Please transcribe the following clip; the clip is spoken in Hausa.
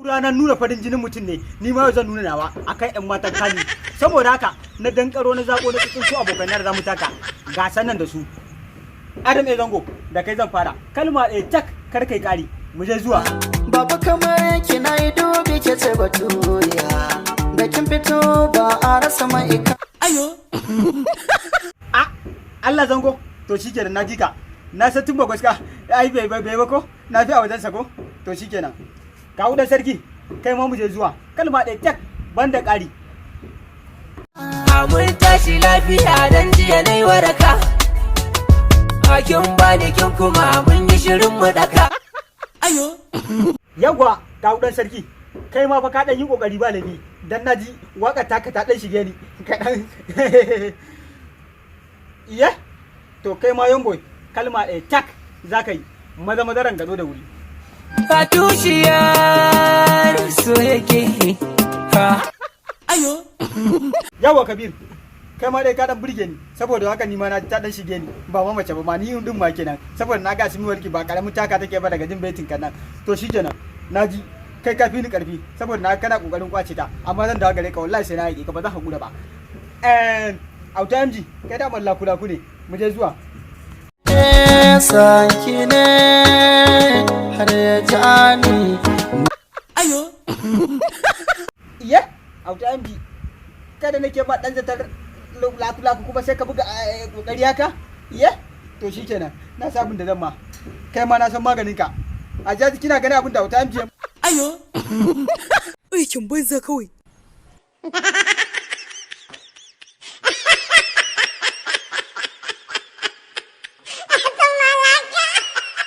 Ranar nuna farin jinin mutum ne, ni ma yau zan nuna nawa akan yan matan Kano. Saboda haka na dankaro, na zako, na tsuntsu abokan da zamu taka gasan nan da su. Adam A Zango, da kai zan fara. Kalma ɗaya tak, kar kai ƙari. Mu je zuwa. Babu kamar ki, na yi dubi, ke ce baturiya. Da kin fito ba a rasa ma'aika. A Allah Zango, to shikenan, na ji ka. Na san tun ba gaskiya ai bai bai bai ba ko na fi a wajen sa ko. To shikenan, Kawu Dan Sarki, kai ma mu je zuwa. Kalma ɗaya tak, banda ƙari. Mun tashi lafiya dan jiya na yi waraka. Hakin bani kin kuma mun yi shirin mu daka. Yawwa, Kawu Dan Sarki, kai ma fa ka dan yi kokari, ba laifi, dan na ji waka taka ta dan shige ni kaɗan. Iya, to kai ma Young Boy, kalma ɗaya tak za ka yi. Maza maza, gado da wuri. A tushiyar so yake ha. Yawwa Kabir, kai ma dai ka dan burge ni, saboda haka ni ma na ta dan shige ni, ba ma mace ba ma, ni din ma kenan, saboda na ga walki ba karamin taka take ba daga jin baitin kan nan. To shikenan, na ji kai ka fi ni karfi, saboda na kana kokarin kwace ta, amma zan dawo gare ka. Wallahi sai na yi ka, ba zan hakura ba. Auta MG, kai da mallaku laku ne. Mu je zuwa. Sanki ne har ya ja ni. Iya, Auta MG, kada nake ba dan zatar laku laku, kuma sai ka buga kokari haka. Iya, to shikenan, na san abin da zan ma. Kai ma na san maganin ka. A jaji kina gani abin da Auta MG Aikin banza kawai.